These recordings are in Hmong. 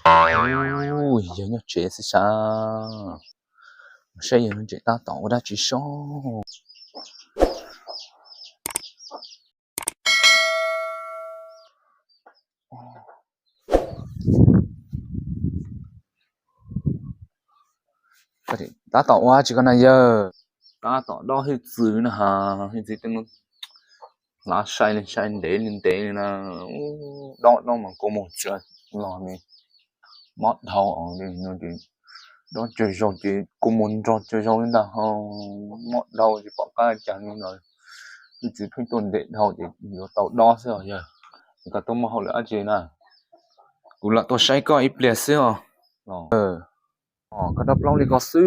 Ub, yawg nyob tsev xwb sas. Saib yawg nyob tsev tab tom ua dab tsi soj. Tab tom ua tsi koj na yawg? Tab tom dob hwj txwv na has, hwj txwv tej no hlav sai li sai ntev li ntev li na. Dob dob mas kua muag txia los ni, mob dhau li no ces dob tsawg zaug ces kua muag nrog tsawg zaug li ntag ho, mob dhau ces pom qab cas li ntawd. Hwj txwv pheej tuaj ntev dhau ces yuav tau dob xwb os yawg. Es koj tuaj muaj hauj lwm dab tsi na? Kuv lam tuaj saib koj ib pliag xwb os. Koj dob plaub li ko xwb.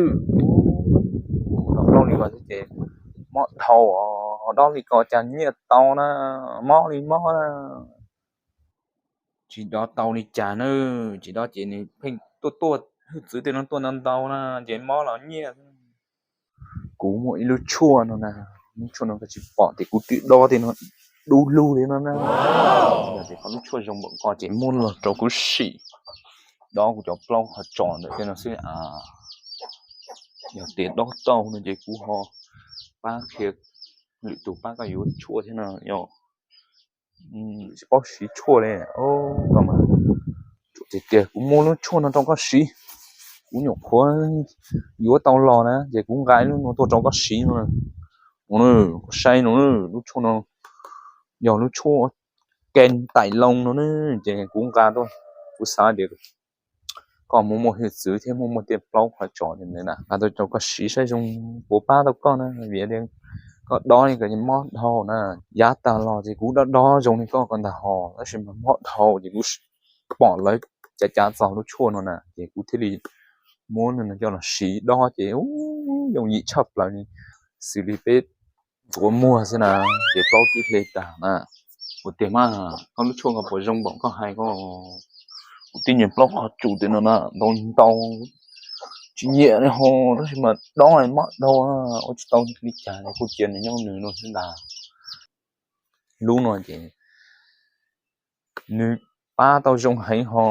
Dob plaub li ko xwb ces mob dhau os, dob li ko cas nyiaj tau na, mob li mob na. Tsis dob tau li cas na, tsis dob ces nws pheej tuaj tuaj, hwj txwv tej no tuaj ntau ntau na, ces mob los nyiaj. Kuv muaj ib lub tshuaj no na, lub tshuaj no koj tsis pom tias kuv twb dob tej no dub lug li no na. Yog tias koj lub tshuaj zoo npaum ko ces muab los rau kuv sim, dob kuv cov plaub qhov tsos ntawm tej no xwb. Yog tias dob tau no ces kuv ho pab qhia lwm tus pab koj yuav tshuaj thiab no yog tsis paub siv tshuaj li. Koj mas, tias tias kuv muab lub tshuaj no rau koj siv, kuv nyuam qhuav yuav tau los na ces kuv nqa lub no tuaj rau koj siv no. Koj saib no, lub tshuaj no yog lub tshuaj ke taim loo no na, ces kuv nqa tuaj, kuv xav tias koj muaj muaj hwj txwv thiab muaj muaj tej plaub qhov tsos na, nqa tuaj rau koj siv saib zoo puas pab tau koj na, vim tias koj dob li ko ces mob dhau na, yav tag los ces kuv dob dob zoo li koj ko ntag hos, tab sis mas mob dhau ces kuv pom lawv cav cav txog lub tshuaj no na ces kuv thiaj li muab no coj los siv dob ces yooj yim tshaj plaws li, xws li peb ntxuav muag xwb na, ces plaub twb hle tag na. Kuv tias mas koj lub tshuaj ko puas zoo npaum koj hais ko? Kuv tib nyiam plaub qhov tsum tias no na, ntau ntau tsis nyiam li ho, tab sis mas dob mob dhau, ua tsis tau li cas li, kuj cia nws nyob nws no xwb ntag. Lub no ces nws pab tau zoo heev ho,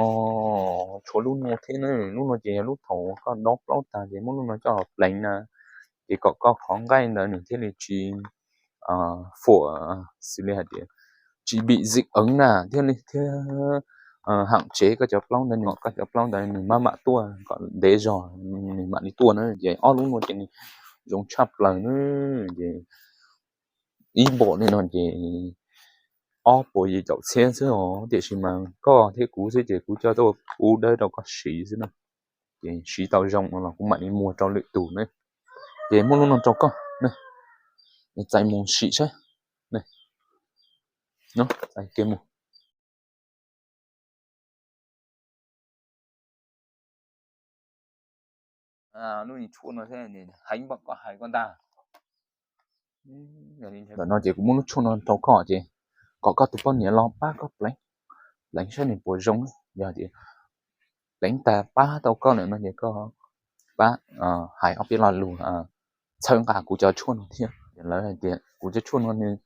tshuav lub no thiab na, lub no ces yog lub thaum koj dob plaub tag ces muab lub no coj los pleev na, ces kom koj qhov nqaij ntawd nws thiaj li tsis fuam, xws li hais tias tsis bị dị ứng na, thiaj li thiab ham tsev koj cov plaub ntawd, koj cov plaub ntawd nws maj mam tuaj kom ntev zog nws mam li tuaj na, ces ob lub no ces nws zoo tshaj plaws na, ces ib npaum li no ces ob puas yim caum txhiab xwb os, tiam sis mas koj thiab kuv xwb ces kuv coj tuaj pub dawb rau koj siv xwb na, ces siv tau zoo no los kuv mam li muag rau lwm tus na, ces muab lub no rau koj, txais mus sim saib, txais kiag mus. Lub tshuaj no heev npaum koj hais ko ntag. Ntawm no ces kuv muab lub tshuaj no rau koj ces kom koj tus poj niam los pab koj pleev, pleev saib nws puas zoo. Yog tias pleev tag pab tau koj lawm no ces koj pab hais ob peb lo lus txhawb nqa kuv cov tshuaj no thiab. Lawv hais tias kuv cov tshuaj no nws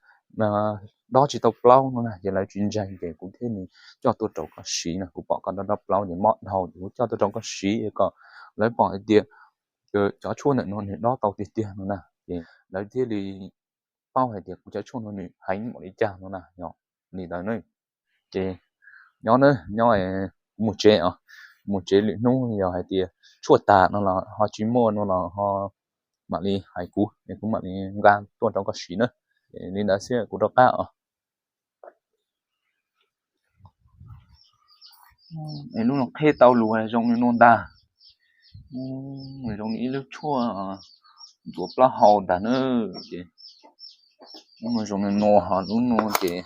dob tsis tau plaub no na, ces lawv tsis ntseeg ces kuv thiaj li coj tuaj rau koj siv no. Kuv pom koj dob dob plaub ces mob dhau ces kuv coj tuaj rau koj siv kom lawv pom hais tias cov tshuaj ntawm no nws dob tau tiag tiag no na, ces lawv thiaj li paub hais tias kuv cov tshuaj no nws heev npaum li cas no na, yog li ntawd na. Ces nyob na, nyob, kuv mus tsev os, mus tsev, lwm hnub yog hais tias tshuaj tas no los ho tsis muaj no los ho mam li hais kuv es kuv mam li nqa tuaj rau koj siv na. Li ntawd xwb, kuv rov qab os. Es lub no qheb tau lus zoo li no ntag. Zoo li ib lub tshuaj ntxuav plaub hau ntag na. Ces lub no zoo li no, ho lub no ces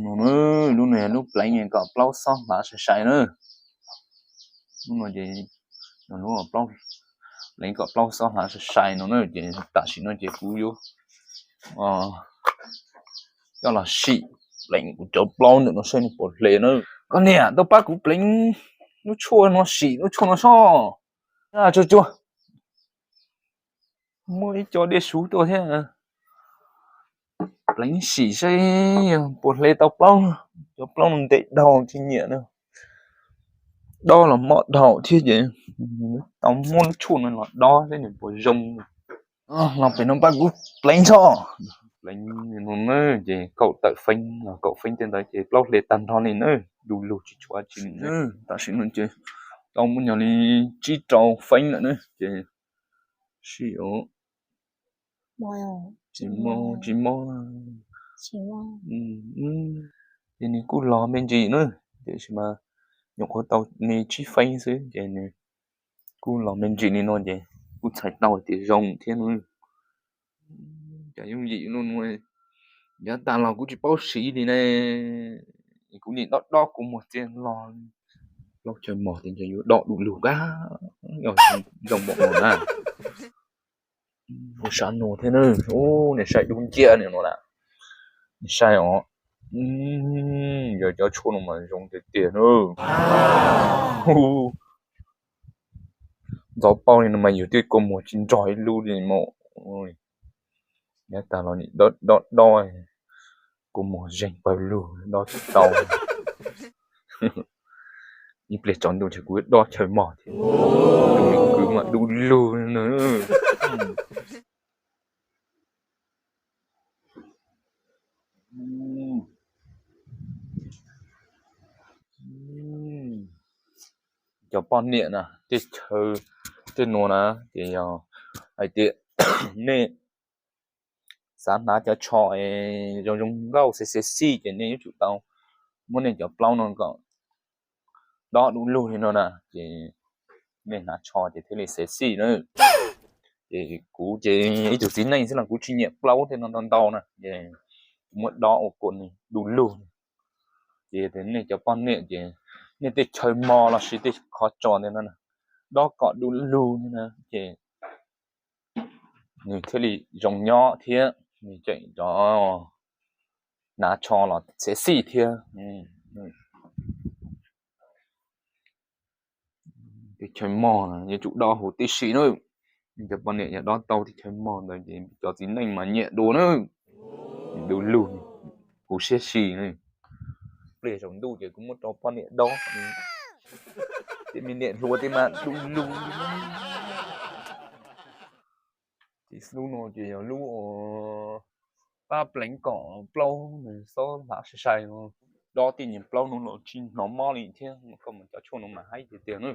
lub no yog lub pleev kom plaub xob hlav sai sai na. Lub no ces lub pleev kom plaub xob hlav sai sai no na, ces tam sim no ces kuv yuav coj los sim pleev kuv cov plaub ntawm no saib nws puas hle na. Koj niam, tuaj pab kuv pleev lub tshuaj no, sim lub tshuaj no sob. Tsuag tsuag, muaj ib co dej suv tuaj thiab. Pleev sim saib puas hle tau plaub, cov plaub no ntev dhau tsis nyiam na. Dob los mob dhau thiab ces tau muab lub tshuaj no los dob seb nws puas zoo. Los pem no pab kuv pleev tso. Pleev no na, ces kaum tawm feeb los kaum feeb tej ntawd ces plaub hle tag nrho li na, du lug tsis tshuav tsi li na. Tam sim no ces tau muaj nyog li tsib rau feeb lawm na ces sib tsis mob, tsis mob. Ces nws kuj los me ntsis na, tiam sis mas nyuam qhuav tau me tsib feeb xwb ces nws kuj los me ntsis li no ces kuj txhais tau hais tias zoo thiab no. Cas yooj yim no, yav tas los kuv tsis paub siv li ne, kuv nim dob dob kua muag txias los, plaub chaw mos tias ntshe yuav dob du lug kab, yog zoo npaum no na. Ua sab no thiab na, ub, nej saib dub nciab no na, nej saib os, yog cov tshuaj no mas zoo tiag tiag na. Ntxov paub li no mas yus tej kua muag tsis nrog ib lub li mas. Yav tas los nim dob dob dob, kua muag zeeg pawg lug dob tsis tau. Ib pliag tsaus ntuj ntshe kuv dob chaw mos thiab, tus me kwv mas du lug na. Cov poj niam na, tej chaw tej nuav na, ces yog hais tias nej xav hnav cov tsho es zoo zoo nkauj sexy sexy ces nej yuav tsum tau muab nej cov plaub no kom dob du lug li no na, ces nej hnav tsho ces thiaj li sexy na. Ces kuv ces ib tug txiv neej xwb los kuv tsis nyiam plaub tej no ntau ntau na, ces kuv muab dob ua kom nws du lug. Ces nej cov poj niam ces nej tej chaw mos los sis tej qhov tso ntawd no dob kom du lug li na, ces nws thiaj li zoo nyob thiab nws tseem rov hnav tsho los sexy thiab. Tej chaw mos yuav tsum dob huv tib si na. Cov poj niam yog dob tau tej chaw mos ntawd ces cov txiv neej mas nyiam dua na. Du lug, huv siab si. Pliag tsaus ntuj ces kuv muab rau poj niam dob, tej me niam hluas tej mas du lug li. Ces lub no ces yog lub pab pleev kom plaub nws xob hlav sai sai no. Dob tej niag plaub no los tsis hnov mob li thiab, koj mus cov tshuaj no mas haib tiag tiag na.